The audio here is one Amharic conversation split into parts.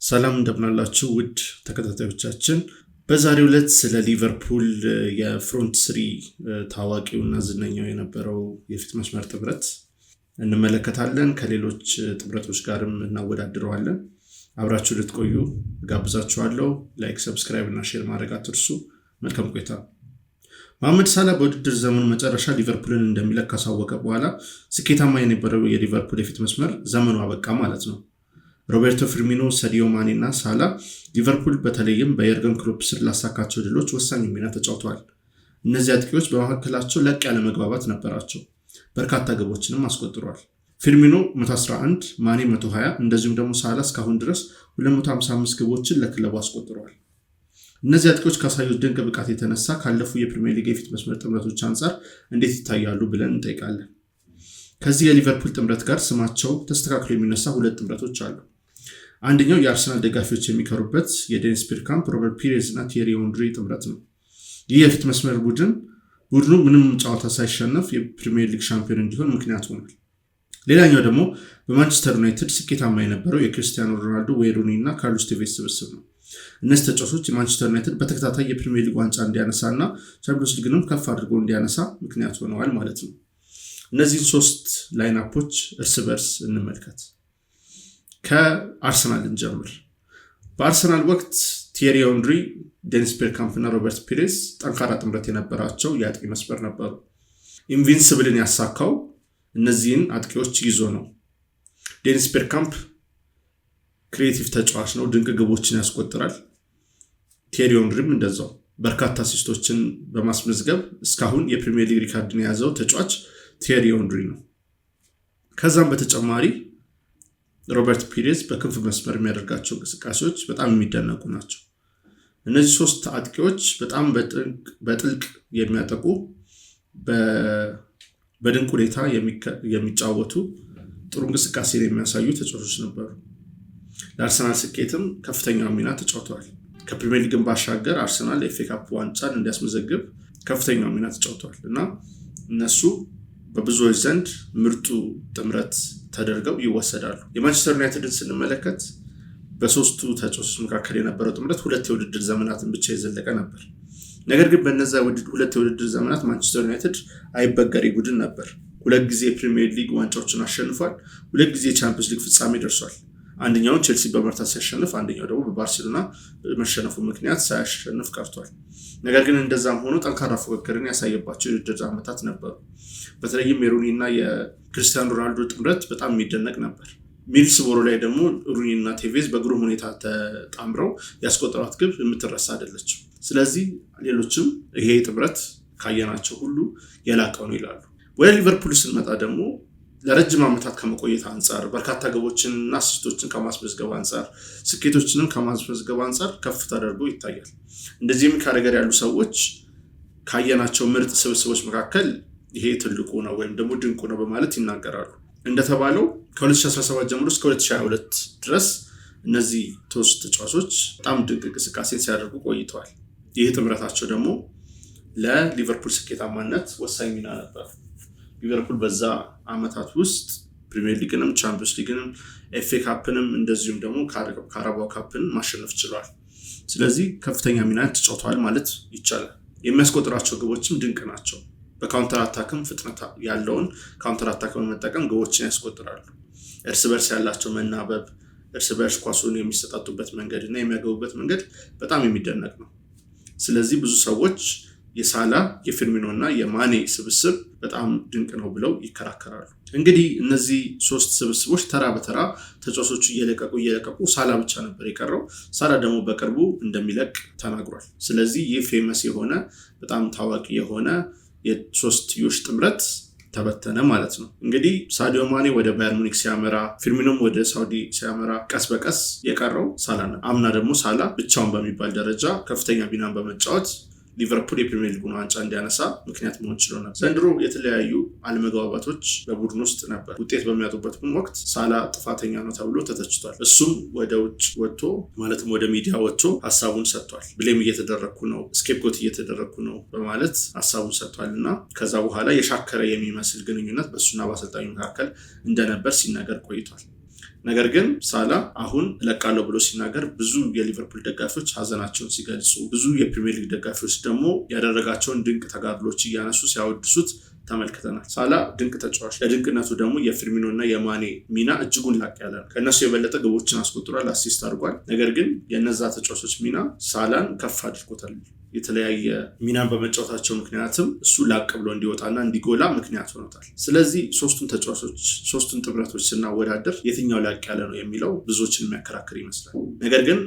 ሰላም እንደምናላችሁ ውድ ተከታታዮቻችን፣ በዛሬው ዕለት ስለ ሊቨርፑል የ front three ታዋቂውና ዝነኛው የነበረው የፊት መስመር ጥምረት እንመለከታለን። ከሌሎች ጥምረቶች ጋርም እናወዳድረዋለን። አብራችሁ ልትቆዩ ጋብዛችኋለሁ። Like፣ subscribe እና share ማድረግ አትርሱ። መልካም ቆይታ። መሐመድ ሳላ በውድድር ዘመኑ መጨረሻ ሊቨርፑልን እንደሚለቅ ካሳወቀ በኋላ ስኬታማ የነበረው የሊቨርፑል የፊት መስመር ዘመኑ አበቃ ማለት ነው። ሮቤርቶ ፊርሚኖ፣ ሳዲዮ ማኔ እና ሳላ ሊቨርፑል በተለይም በየርገን ክሎፕ ስር ላሳካቸው ድሎች ወሳኝ ሚና ተጫውተዋል። እነዚህ አጥቂዎች በመካከላቸው ለቅ ያለ መግባባት ነበራቸው። በርካታ ግቦችንም አስቆጥረዋል። ፊርሚኖ 111፣ ማኔ 120፣ እንደዚሁም ደግሞ ሳላ እስካሁን ድረስ 255 ግቦችን ለክለቡ አስቆጥረዋል። እነዚህ አጥቂዎች ካሳዩት ድንቅ ብቃት የተነሳ ካለፉ የፕሪሚየር ሊግ የፊት መስመር ጥምረቶች አንጻር እንዴት ይታያሉ ብለን እንጠይቃለን። ከዚህ የሊቨርፑል ጥምረት ጋር ስማቸው ተስተካክሎ የሚነሳ ሁለት ጥምረቶች አሉ። አንደኛው የአርሰናል ደጋፊዎች የሚከሩበት የዴኒስ ቤርካምፕ፣ ሮበርት ፒሬዝ እና ቲየሪ ኦንሪ ጥምረት ነው። ይህ የፊት መስመር ቡድኑ ምንም ጨዋታ ሳይሸነፍ የፕሪሚየር ሊግ ሻምፒዮን እንዲሆን ምክንያት ሆኗል። ሌላኛው ደግሞ በማንቸስተር ዩናይትድ ስኬታማ የነበረው የክርስቲያኖ ሮናልዶ፣ ዌይን ሩኒ እና ካርሎስ ቴቬስ ስብስብ ነው። እነዚህ ተጫዋቾች የማንቸስተር ዩናይትድ በተከታታይ የፕሪሚየር ሊግ ዋንጫ እንዲያነሳ እና ቻምፒዮንስ ሊግንም ከፍ አድርጎ እንዲያነሳ ምክንያት ሆነዋል ማለት ነው። እነዚህን ሶስት lineup ኦች እርስ በርስ እንመልከት። ከአርሰናል እንጀምር። በአርሰናል ወቅት ቲየሪ ኦንሪ፣ ዴኒስ ቤርካምፕ እና ሮበርት ፒሬስ ጠንካራ ጥምረት የነበራቸው የአጥቂ መስመር ነበሩ። Invincible ን ያሳካው እነዚህን አጥቂዎች ይዞ ነው። ዴኒስ ቤርካምፕ creative ተጫዋች ነው፣ ድንቅ ግቦችን ያስቆጥራል። ቲየሪ ኦንሪም እንደዛው በርካታ assist ኦችን በማስመዝገብ እስካሁን የፕሪሚየር ሊግ ሪካርድን የያዘው ተጫዋች ቲየሪ ኦንሪ ነው። ከዛም በተጨማሪ ሮበርት ፒሬዝ በክንፍ መስመር የሚያደርጋቸው እንቅስቃሴዎች በጣም የሚደነቁ ናቸው። እነዚህ ሶስት አጥቂዎች በጣም በጥልቅ የሚያጠቁ፣ በድንቅ ሁኔታ የሚጫወቱ፣ ጥሩ እንቅስቃሴን የሚያሳዩ ተጫዋቾች ነበሩ። ለአርሰናል ስኬትም ከፍተኛው ሚና ተጫውተዋል። ከፕሪሚየር ሊግን ባሻገር አርሰናል የኤፍኤ ካፕ ዋንጫን እንዲያስመዘግብ ከፍተኛው ሚና ተጫውተዋል እና እነሱ በብዙዎች ዘንድ ምርጡ ጥምረት ተደርገው ይወሰዳሉ። የማንቸስተር ዩናይትድን ስንመለከት በሶስቱ ተጫዋቾች መካከል የነበረው ጥምረት ሁለት የውድድር ዘመናትን ብቻ የዘለቀ ነበር። ነገር ግን በነዛ ሁለት የውድድር ዘመናት ማንቸስተር ዩናይትድ አይበገሬ ቡድን ነበር። ሁለት ጊዜ የፕሪሚየር ሊግ ዋንጫዎችን አሸንፏል። ሁለት ጊዜ የቻምፒዮንስ ሊግ ፍጻሜ ደርሷል። አንደኛውን ቼልሲ በመርታት ሲያሸንፍ፣ አንደኛው ደግሞ በባርሴሎና መሸነፉ ምክንያት ሳያሸንፍ ቀርቷል። ነገር ግን እንደዛም ሆኖ ጠንካራ ፉክክርን ያሳየባቸው የውድድር ዓመታት ነበሩ። በተለይም የሩኒ እና የክርስቲያኖ ሮናልዶ ጥምረት በጣም የሚደነቅ ነበር። ሚድልስቦሮ ላይ ደግሞ ሩኒ እና ቴቬዝ በግሩም ሁኔታ ተጣምረው ያስቆጠሯት ግብ የምትረሳ አይደለችም። ስለዚህ ሌሎችም ይሄ ጥምረት ካየናቸው ሁሉ የላቀው ነው ይላሉ። ወደ ሊቨርፑል ስንመጣ ደግሞ ለረጅም ዓመታት ከመቆየት አንጻር፣ በርካታ ግቦችን እና assist ኦችን ከማስመዝገብ አንጻር፣ ስኬቶችንም ከማስመዝገብ አንጻር ከፍ ተደርጎ ይታያል። እንደዚህም ካረገር ያሉ ሰዎች ካየናቸው ምርጥ ስብስቦች መካከል ይሄ ትልቁ ነው ወይም ደግሞ ድንቁ ነው በማለት ይናገራሉ። እንደተባለው ከ2017 ጀምሮ እስከ 2022 ድረስ እነዚህ ሶስት ተጫዋቾች በጣም ድንቅ እንቅስቃሴን ሲያደርጉ ቆይተዋል። ይህ ጥምረታቸው ደግሞ ለሊቨርፑል ስኬታማነት ወሳኝ ሚና ነበር። ሊቨርፑል በዛ ዓመታት ውስጥ ፕሪሚየር ሊግንም፣ ቻምፒዮንስ ሊግንም፣ ኤፍኤ ካፕንም እንደዚሁም ደግሞ ካራባው ካፕን ማሸነፍ ችሏል። ስለዚህ ከፍተኛ ሚና ተጫውተዋል ማለት ይቻላል። የሚያስቆጥራቸው ግቦችም ድንቅ ናቸው። በ counter attack ም ፍጥነት ያለውን counter attack በመጠቀም ግቦችን ያስቆጥራሉ። እርስ በርስ ያላቸው መናበብ፣ እርስ በርስ ኳሱን የሚሰጣጡበት መንገድ እና የሚያገቡበት መንገድ በጣም የሚደነቅ ነው። ስለዚህ ብዙ ሰዎች የሳላ፣ የፊርሚኖ እና የማኔ ስብስብ በጣም ድንቅ ነው ብለው ይከራከራሉ። እንግዲህ እነዚህ ሶስት ስብስቦች ተራ በተራ ተጫዋቾቹ እየለቀቁ እየለቀቁ ሳላ ብቻ ነበር የቀረው። ሳላ ደግሞ በቅርቡ እንደሚለቅ ተናግሯል። ስለዚህ ይህ famous የሆነ፣ በጣም ታዋቂ የሆነ የሶስትዮሽ ጥምረት ተበተነ ማለት ነው። እንግዲህ ሳዲዮ ማኔ ወደ ባየር ሙኒክ ሲያመራ፣ ፊርሚኖም ወደ ሳውዲ ሲያመራ ቀስ በቀስ የቀረው ሳላ ነው። አምና ደግሞ ሳላ ብቻውን በሚባል ደረጃ ከፍተኛ ሚናን በመጫወት ሊቨርፑል የፕሪሚየር ሊጉን ዋንጫ እንዲያነሳ ምክንያት መሆን ችሎ ነበር። ዘንድሮ የተለያዩ አለመግባባቶች በቡድን ውስጥ ነበር። ውጤት በሚያጡበትም ወቅት ሳላ ጥፋተኛ ነው ተብሎ ተተችቷል። እሱም ወደ ውጭ ወጥቶ፣ ማለትም ወደ ሚዲያ ወጥቶ ሀሳቡን ሰጥቷል። Blame እየተደረግኩ ነው፣ scapegoat እየተደረግኩ ነው በማለት ሀሳቡን ሰጥቷል እና ከዛ በኋላ የሻከረ የሚመስል ግንኙነት በእሱና በአሰልጣኙ መካከል እንደነበር ሲናገር ቆይቷል። ነገር ግን ሳላ አሁን እለቃለሁ ብሎ ሲናገር ብዙ የሊቨርፑል ደጋፊዎች ሀዘናቸውን ሲገልጹ፣ ብዙ የፕሪሚየር ሊግ ደጋፊዎች ደግሞ ያደረጋቸውን ድንቅ ተጋድሎች እያነሱ ሲያወድሱት ተመልክተናል። ሳላ ድንቅ ተጫዋች፣ ለድንቅነቱ ደግሞ የፊርሚኖ እና የማኔ ሚና እጅጉን ላቅ ያለ ነው። ከእነሱ የበለጠ ግቦችን አስቆጥሯል፣ assist አድርጓል። ነገር ግን የነዛ ተጫዋቾች ሚና ሳላን ከፍ አድርጎታል። የተለያየ ሚናን በመጫወታቸው ምክንያትም እሱ ላቅ ብሎ እንዲወጣና እንዲጎላ ምክንያት ሆኖታል። ስለዚህ ሶስቱን ተጫዋቾች፣ ሶስቱን ጥምረቶች ስናወዳደር የትኛው ላቅ ያለ ነው የሚለው ብዙዎችን የሚያከራክር ይመስላል። ነገር ግን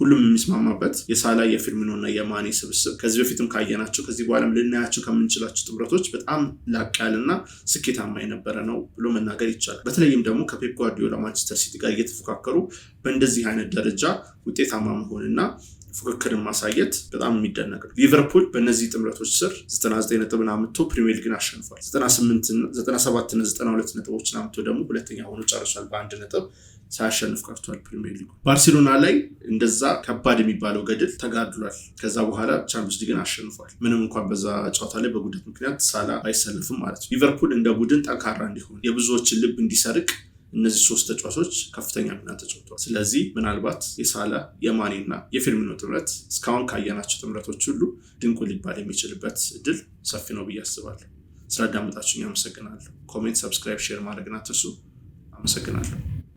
ሁሉም የሚስማማበት የሳላ፣ የፊርሚኖ እና የማኔ ስብስብ ከዚህ በፊትም ካየናቸው፣ ከዚህ በኋላም ልናያቸው ከምንችላቸው ጥምረቶች በጣም ላቅ ያለና ስኬታማ የነበረ ነው ብሎ መናገር ይቻላል። በተለይም ደግሞ ከፔፕ ጓርዲዮላ ማንቸስተር ሲቲ ጋር እየተፎካከሩ በእንደዚህ አይነት ደረጃ ውጤታማ መሆንና ፉክክርን ማሳየት በጣም የሚደነቅ ነው። ሊቨርፑል በእነዚህ ጥምረቶች ስር 99 ነጥብን አምጥቶ ፕሪሚየር ሊግን አሸንፏል። 97 እና 92 ነጥቦችን አምጥቶ ደግሞ ሁለተኛ ሆኖ ጨርሷል። በአንድ ነጥብ ሳያሸንፍ ቀርቷል ፕሪሚየር ሊጉ። ባርሴሎና ላይ እንደዛ ከባድ የሚባለው ገድል ተጋድሏል። ከዛ በኋላ ቻምፒዮንስ ሊግን አሸንፏል። ምንም እንኳን በዛ ጨዋታ ላይ በጉዳት ምክንያት ሳላ አይሰለፍም ማለት ነው። ሊቨርፑል እንደ ቡድን ጠንካራ እንዲሆን፣ የብዙዎችን ልብ እንዲሰርቅ እነዚህ ሶስት ተጫዋቾች ከፍተኛ ሚና ተጫውተዋል። ስለዚህ ምናልባት የሳላ፣ የማኔ እና የፊርሚኖ ጥምረት እስካሁን ካየናቸው ጥምረቶች ሁሉ ድንቁ ሊባል የሚችልበት እድል ሰፊ ነው ብዬ አስባለሁ። ስላዳመጣችሁኝ አመሰግናለሁ። Comment፣ subscribe፣ share ማድረግን አትርሱ። አመሰግናለሁ።